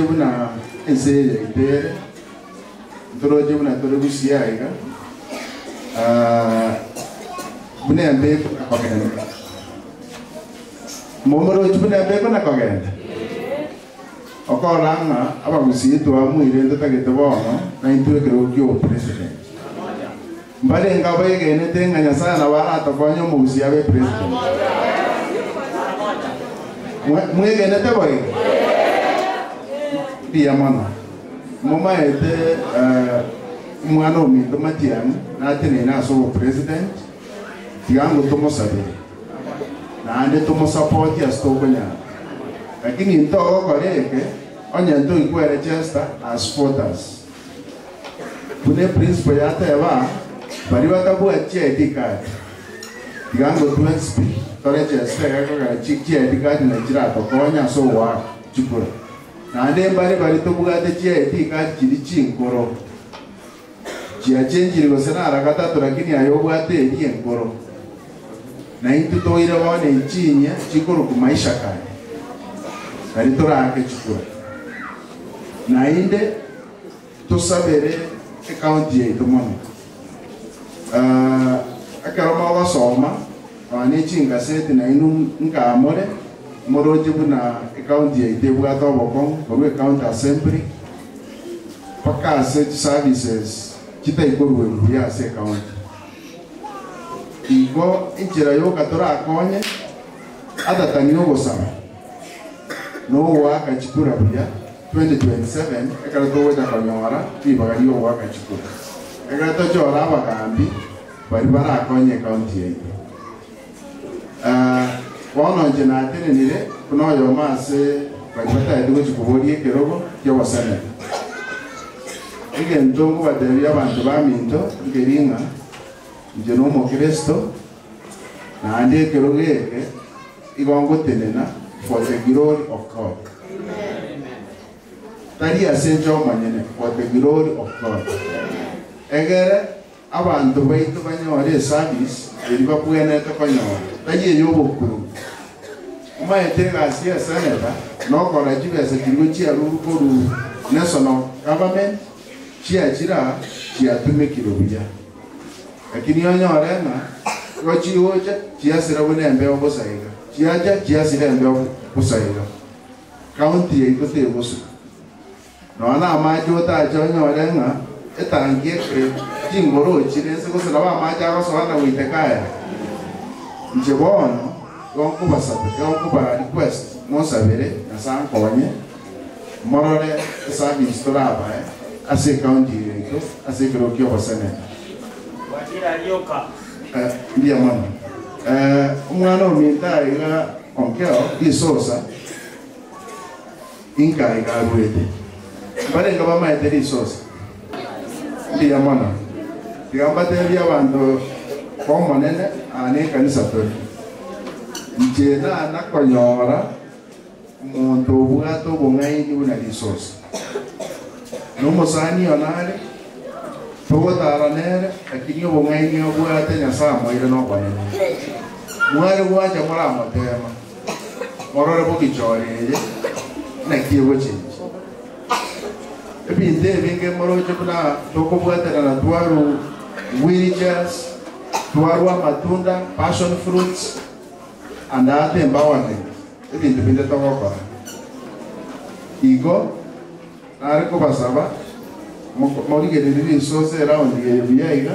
Buna ense eye yaito ere, ntoroche buna tore gusii aiga, buna embe ekona kogenda. Momorochi buna embe ekona kogenda? Okorora ng'a abagusii twamuire ntotagete bono naintwe ekerogo kia obopresident. Mbarenge abegenete ng'a Nyasae nabo aratokonye omogusii abe president? Mwegenete boigo? Mbuya mono. Momaete omwana ominto Matiang'i nateneine ase obopresident, tiga ngo tomosabere naende tomosapoti ase tokonyara. Lakini ntogokora eke onye ntoikweregister as voters. Buna eprinciple yateba, baria batabwati chi ID card, tiga ngo twensi pi toregeste iga kogera chi ID card nachi chiratokonye ase ogoaka chikura. Naende mbare baria tobwate chi ID card chiria chinkoro, chiachenchiri gose nara gatato lakini aye obwate eria enkoro. Naintwe toire bono echinyia chikorokwa Maisha Card, nari toraake chikura. Naende tosabere ecounty yaito mono. Ekero mogosoma nonya ne chingaseti nainwe nkamore moroche buna ecounty yaito ebwate obokong'u korwa ecounty assembly mpaka ase chiservices chitaikorwa buya ase ecounty. Igo enchera yoka torakonye atatani ogosaba na ogoaka chikura buya 2027 ekero togocha konyora ribaga ri'ogoaka chikura. Ekero tochore abagambi baria barakonye ecounty yaito. Bono inche natenenire buna oyomo ase baria batagete gochia koboria ekerogo ki'oboseneta. Egento nkobatebia abanto baminto nkeri ng'a inche nomokristo, naende ekerogo eke igo ngotenena for the glory of God. Tari ase inche omonyene, for the glory of God. Egere abanto baito banyore eservice eria babwenerete konyora, tari ey'obokurugu. Omanyete egasi y'eseneta nokora chibesa chiria chiarurwe korwa national government chiachire aa chiatumekire buya. Lakini onyore ng'a igo chigocha chiasira buna embeo bosa iga, chiacha chiasira embeo bosa iga. County yaito tegosuka. Nonya namache otache onyore ng'a etangi eke chingoro chire inse gose nabo amache agosoa na goiteka aya. Inche bono igo nkobasaba, igo nkoba request monsabere Nyasae ankonye morore eservice torabae ase ecounty eye yaito ase ekerogo kia oboseneta. Mbuya mono. Omwana ominto aiga Onkeo risosa. Inka iga aruete. Mbarenge bamaete risosa. Mbuya mono. Tiga mbatebie abanto b'Omonene, aa nekanisa tore. Inche nana konyora omonto obwate obong'aini buna risosa. Nomosani one are, togotara nere, lakini obong'aini obwate Nyasae amoire nobonene. Mware gwancha moramoteema. Morore bogichore eye, naki egochenchia. Ebinto ebinge moroche buna tokobwaterana twarwa wheelchairs, twarwa amatunda, passion fruits, and art empowerment, ebinto binde togokora. Igo nare kobasaba morigererie risosa eround eye buya iga.